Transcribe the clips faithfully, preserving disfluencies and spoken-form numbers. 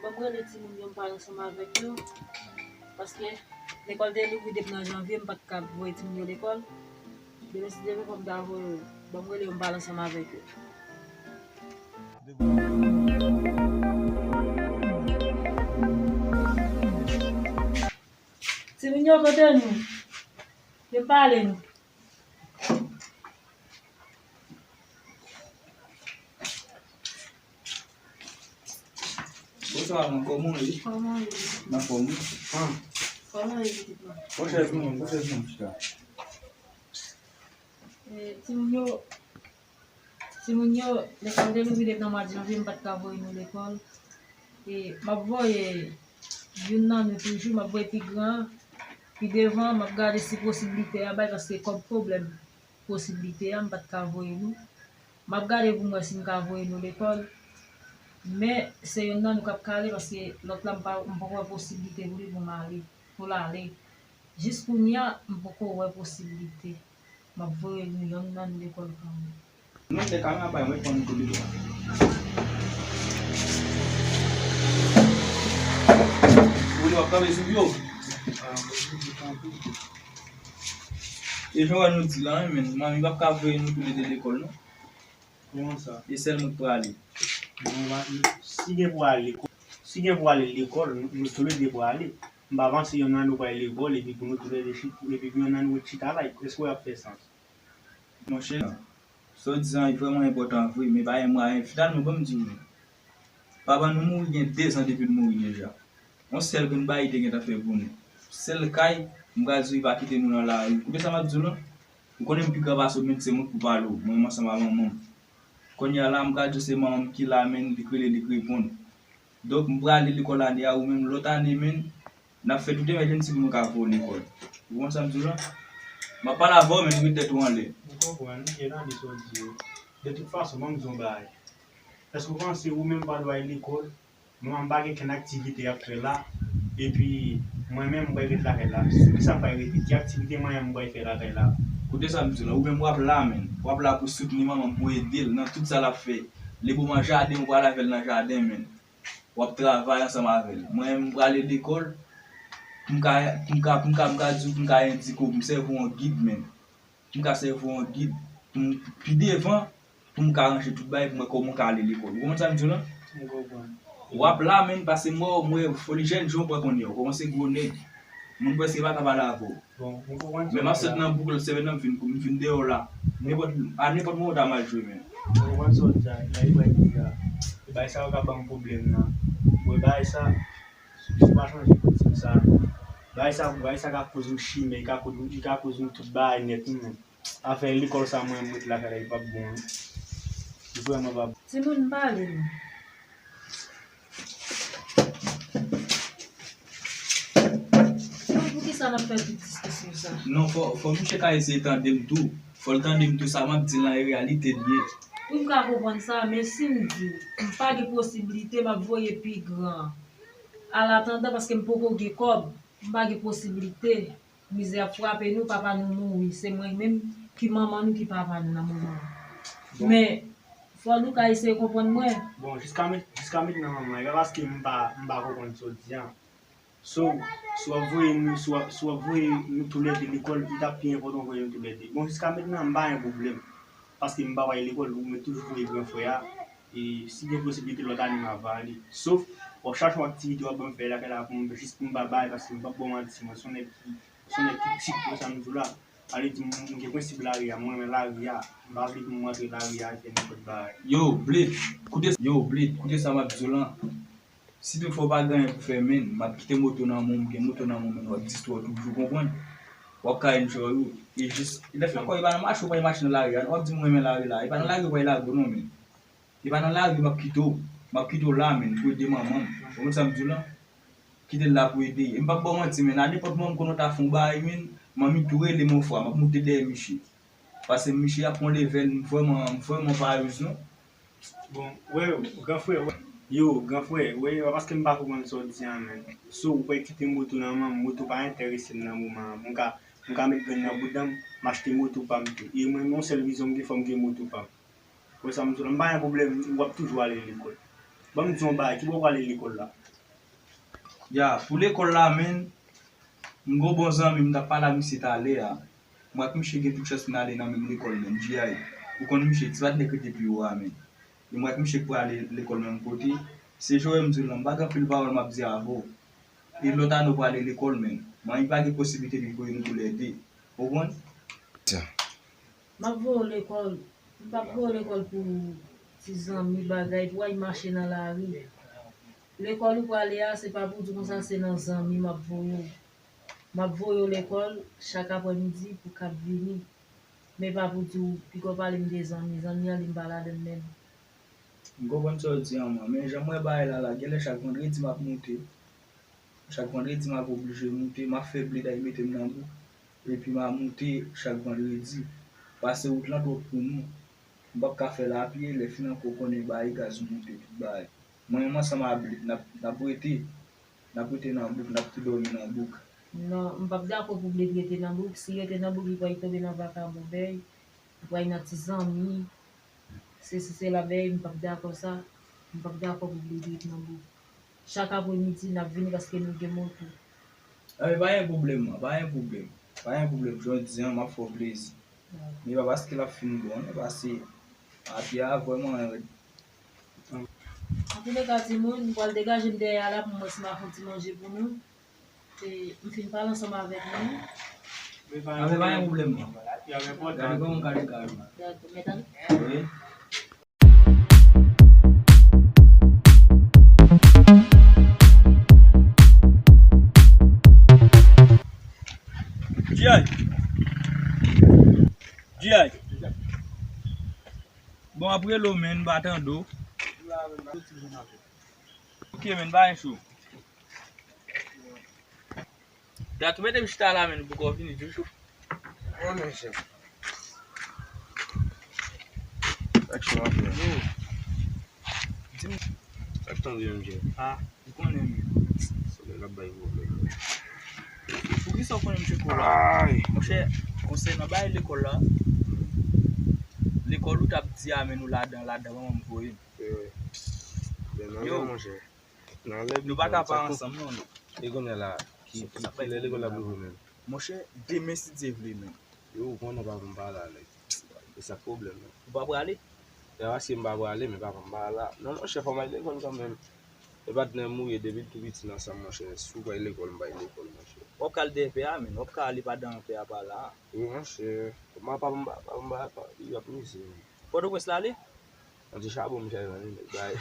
Ban m rele timoun yo, m pale ansanm avèk yo. Paske lekòl te louvri depi nan janvye, m pa t ka voye timoun yo lekòl. Demen si Dye vle, fò m ta voye yo. Ban m rele yo, m pale ansanm avèk yo. Timoun yo, kote nou? Vin pale nou. Bonswa, man, kòman w ye? Kòman w ye? Nan fòm, wi. An. Kòman w ye, pitit mwen? Pran chèz mwen, pran chèz mwen, chita. Eh, timoun yo, timoun yo, lekòl te louvri depi nan mwa janvye, m pa t ka voye nou lekòl. E m ap voye youn nan nou toujou, m ap voye pi gran an. Pi devan, m ap gade si posiblite a bay, paske kòm pwoblèm posiblite a, m pa t ka voye nou. M ap gade pou m wè si m ka voye nou lekòl. Men, se youn nan nou k ap ka ale, paske lòt la, m pa, m poko wè posiblite pou li pou m ale, pou l ale. Jis kounye a, m poko wè posiblite. M ap voye nou yonn nan nou lekòl kanmenm. Mwen te ka nan bay mwen pran nou kote yo. Ou li w ap kanpe sou yo. E jan w wè nou di la, wi, men manmi p ap ka voye nou toulede lekòl, non. Kòman sa? E sèl mwen k prale. Non, pa, si gen pou ale, si gen pou ale lekòl, nou, nou toulede pou ale. M pa panse yonn nan nou pral lekòl epi pou nou toulede chita, epi pou yonn nan nou ret chita la, èske w ap fè sans? Monchè, sa w di an vrèman enpòtan vre, men pa gen mwayen. Finalman, ban m di w, papa nou mouri gen dezan depi l mouri deja. Yon sèl grenn bagay li te gentan fè pou nou. Sèl kay, m pral di w, li pa kite nou nan lari. Koute sa m ap di w lan, ou konnen m pi gran pase w, men se mwen k pou pale w, mwen menm ansanm a manman m. Kounye a la, m pral di w se manman m ki la, men li k rele, li k reponn. Donk, m prale lekòl ane a, ou menm lòt ane, men, n ap fè tout efè jwenn si pou nou ka voye w lekòl. Ou konprann sa m di w lan? M ap pale avè w, men ret tèt ou anlè. M konprann, m byen tande sa w di yo. De tout fason, ban m di w yon bagay. Èske w panse ou menm pa dwe al lekòl? Mwen, m pa gen kenn aktivite y ap fè la. Epi, mwen menm, m pral ret lakay la. Sou kisa m pral rete? Ki aktivite mwen menm m pral fè lakay la? Koute sa m di w lan, ou menm w ap la, men. W ap la pou soutni manman m, pou ede l nan tout sa l ap fè. Li pou manje jaden, ou pral avè l nan jaden, men. W ap travay ansanm avè l. Mwen menm, m prale lekòl, pou m ka, pou m ka, pou m ka, m ka di w, pou m ka endike w, pou m sèvi w yon gid, men. M ka sèvi w yon gid, pou m, pi devan, pou m ka ranje tout bagay, pou m wè kòman w ka ale lekòl. Ou konprann sa m di w lan? M konprann. W ap la, men, pase m wè w, m wè foli jèn jan w pran kounye a. Ou kòmanse gwo nèg. Moun prèske pa ka pale avè w. Bon, mwen konprann sa w di a. Men m ap sot nan bouk lòt semèn nan, m vin, m vin deyò la. Nenpòt, a nenpòt moman w ta mal jwe, men. Mwen konprann sa w di a, la, e bagay ki a. E bagay sa yo ka ban m pwoblèm nan. Bon, e bagay sa, si w pa chanje politik sa, bagay sa, bagay sa ka koz yon chimè, e ka koz, e ka koz yon tout bagay nèt, wi, men. Afè lekòl sa, mwen, m ret lakay la, li p ap bon, wi. Li vrèman p ap bon. Timoun, pale nou. Poukisa n ap fè tout diskisyon sa? Non, fò, fò misye ka eseye tande m tou. Fò l tande m tou, sa m ap di l lan, e reyalite l ye. Wi, m ka konprann sa, men si m di w, m pa gen posiblite, m ap voye pi gran an. Alatandan, paske m poko gen kòb, m pa gen posiblite. Mizè ap frape nou, papa nou mouri. Se mwen menm ki manman nou, ki papa nou nan moman an. Bon. Men, fò nou ka eseye konprann mwen. Bon, jiska men-, jiska mentnan, manman, e pa paske m pa, m pa konprann sa w di a. So, si w ap voye nou, si w ap, si w ap voye nou toulède lekòl, li t ap pi enpòtan w voye nou toulède. Bon, jiska mentnan, m pa gen pwoblèm. Paske m pa pral lekòl, ou mèt toujou voye gran frè a. E si gen posiblite lòt ane m ap ale. Sof, w ap chache yon aktivite w ap ban m fè lakay la pou m, jis pou m pa bay, paske m p ap ba w manti, mwen se yon nèg ki, se yon nèg ki tchik, ou konn sa m di w la. Sa vle di m, m gen prensip lari a, m renmen lari a. M pa vle pou m rantre lari a fè nenpòt bagay. Yo, Bled, koute, yo, Bled, koute sa m ap di w lan. Si toutfwa w pa gen anyen pou fè, men, m ap kite moto nan men w, m gen moto nan men w, men w ap distwè w toujou, konprann? W ap ka enjoy ou. E jis, lè fè ankò, e pa nan mache w pral mache nan lari a, non, w ap di m renmen lari la. E pa nan lari w pral lage w, non, men. E pa nan lari m ap kite w. M ap kite w la, men, pou ede manman m. Ou konprann sa m di w lan? Kite l la pou ede. E m p ap ba w manti, men, a nenpòt moman m konnen w ta fè yon bagay, men, manmi tou rele m yon fwa, m ap moute dèyè misye. Paske misye ap pran levèl, m vrèman, m vrèman pa alèz non. Bon, wè, gran frè, wè. Yo, gran frè, wè, paske m pa konprann sa w di a, men. So, ou pral kite moto nan men m, moto pa enterese m nan moman an. M ka, m ka met grenn nan bouda m, m achte moto pa m tou. E mwen, yon sèl vizyon m gen, fò m gen moto pa m. Wè sa m di w la, m pa gen pwoblèm, w ap toujou ale lekòl. Ban m di w yon bagay, ki bò w prale lekòl la? Ya, pou lekòl la, menn, m gon bon zanmi m, m t ap pale a misye talè a. Mwen ak misye gen tout chans pou n ale nan menm lekòl, menn, G I. Ou konn misye, ti patnè k rete pi wo a, menn. E mwen ak misye k prale lekòl menm kote. Se jan w wè m di w lan, m pa gen anpil pawòl m ap di avè w. E lòt ane w prale lekòl, menn. Mwen, li pa gen posiblite li voye nou toulède. Ou konprann? M ap voye w lekòl. M p ap voye w lekòl pou ti zanmi bagay, pou w al mache nan lari. Lekòl ou prale a, se pa pou di konsa se nan zanmi m ap voye w. M ap voye w lekòl chak aprèmidi pou k ap vini. Men pa pou di w piko pale m de zanmi. Zanmi an, li m pa ladann menm. M konprann sa w di an, mwen. Men jan m wè bagay la la, genlè chak vandredi m ap moute. Chak vandredi m ap oblije moute, m ap fè bled al mete m nan bouk. Epi m a moute chak vandredi. Pase wout lan twòp pou nou. M p ap ka fè l apye, lè fini ankò w konnen bay gaz moute, tout bagay. Mwen menm ansanm a bled, n ap, n ap rete, n ap rete nan bouk, n ap tou dòmi nan bouk. Non, m p ap dakò pou bled rete nan bouk. Si rete nan bouk, li pral tonbe nan vakabon bèy, li pral nan ti zanmi. Se, se, se la bèy, m p ap dakò sa. M p ap dakò pou bled ret nan bouk. Chak aprèmidi, n ap vini paske nou gen moto. Anben, pa gen pwoblèm, non, pa gen pwoblèm. Pa gen pwoblèm, jan w di an, m ap fè w plezi. Men pa paske l ap fin bon, non, paske apye a vrèman rèd. Antouleka, timoun, m pral degaje m dèyè a la pou mwen si m a fè yon ti manje pou nou. E, m fin pale ansanm avèk nou. Anben, pa gen pwoblèm, non. Gade kòman m gade kay la. Gade, mèt ale. Wi. G I. G I. Bon, ap rele w, menn, m pa tande w. Ok, menn, pa gen cho. Dat ou mete m chita la, menn, pou kò fini toujou. Wi, monchè. Sa k cho ap fè? Yo. Di m. Sa k tande, monchè? Ah, ou konnen, menn. Solèy la bay pwoblèm. Poukisa w konnen m tcheke w la? Ay. Monchè, konsènan bagay lekòl la, lekòl ou t ap di a, menn, ou ladan, ladan, manman m voye m. Wi. Yo. Monchè. Nan lè nou pa ka pa ansanm, non, non. E kounye a la, ki, ki, ki lè lekòl ap louvri menm? Monchè, demen si Dye vle, menn. Yo, ou konnen papa m pa la, nèg. E sa k pwoblèm nan. Ou pa prale? Se pa paske m pa prale, men papa m pa la. Non, monchè, fò m al lekòl kanmenm. E patnè m ou ye depi l tou piti n ansanm, monchè. Si w pa al lekòl, m pa al lekòl, monchè. W ap ka al dèyè pè a, menn. W ap ka ale pandan pè a pa la. Wi, monchè. Papa m pa, papa m pa, pa, li ap mize, menn. Pòtoprens l ale? Yon ti chabon m chache jwenn wi, nèg. Bay,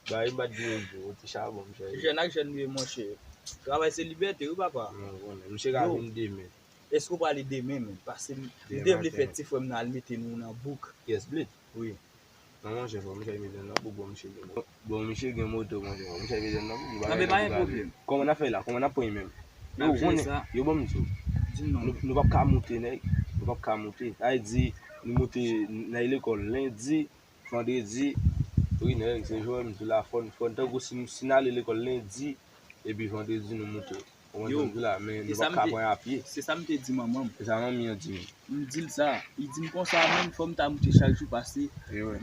bay, m pa t di yon jou, yon ti chabon m chache jwenn. Jèn ak jèn nou ye, monchè. Travay se libète, wi, papa. Mwen konnen. Misye ka vin demen. Èske w prale demen, menn? Pase m, m te vle fè ti frè m nan al mete nou nan bouk. Kiyès, Bled? Wi. Non, monchè, fò misye al mete n nan bouk, bon, misye gen, bon, misye gen moto, monchè, fò misye al mete n nan bouk, li pa gen lè pou l prale. Kòman n ap fè la? Kòman n ap pran li menm? Yo, konnen, yo, ban m di w. Nou, nou p ap ka moute, nèg. Nou p ap ka moute. Sa vle di, nou moute, n al lekòl lendi, vandredi, wi, nèg, se jou m di la, fò n, fò n tankou si, si n ale lekòl lendi, epi vandredi nou moute. Ou konprann sa m di la, men nou p ap ka pran apye. Se sa m te di manman m. Se sa manmi an di m. M di l sa. Li di m konsa, menm fò m ta moute chak jou pase.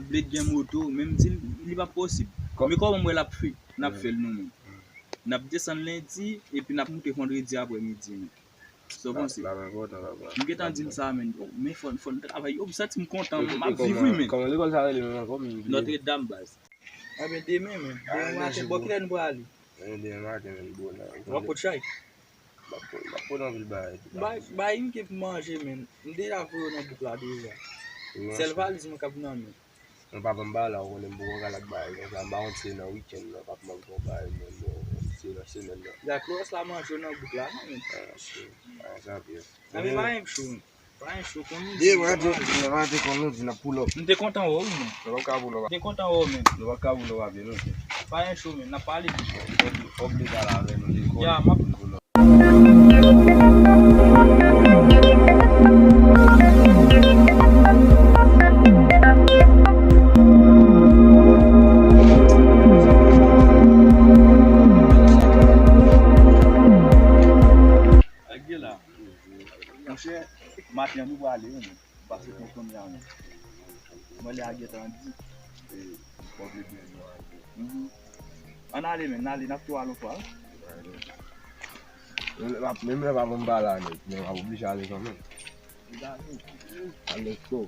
Bled gen moto, men m di l, li p ap posib. Men kòman m wè l ap fè, n ap fè l nou menm. N ap desann lendi, epi n ap moute vandredi aprèmidi menm. Sa w panse? M gentan di l sa, menn. Men fò, fò n travay. Yo, m santi m kontan, m ap viv, wi, menn. Kòman lekòl sa rele menm ankò, menn? Notre Dame, baz. Enben, demen, menn. Demen maten, bò kilè nou prale? Demen maten, menn, bonè. W ap pot chay? M ap pot, m ap pot anpil bagay tou. Bay, bay m ke pou manje, menn. M deja voye w nan bouk la deja. Sèl valiz mwen k ap nan men. Mwen papa m pa la, ou konnen m poko ka al ak bagay konsa. M pa konn si se nan wikenn nan, papa m ap gen yon bagay, men bon, si se nan semèn nan. Gade, Klorès la manje w nan bouk la, non, menn. Ah, si. Ah, sa byen. Enben, pa gen cho. Pa gen cho, konn nou di. Ye, mwen te, mwen te konn nou di n ap pull up. M te kontan wè w, wi, menn. Nou p ap ka pull up. M te kontan wè w, menn. Nou p ap ka pull up avè nou. Pa gen cho, menn. N ap pale pi cho. Fòk, fòk li pale avè nou. Ya, m ap pull up. Monchè, maten an nou prale, wi, men. Pase pou kounye a, men. Mwen lè a gentan di. Mhm. Ann ale, men, n ale, n ap tou al yon fwa. Menm lè pa bon m pa la nèt, men m ap oblije ale kanmenm. Let's go.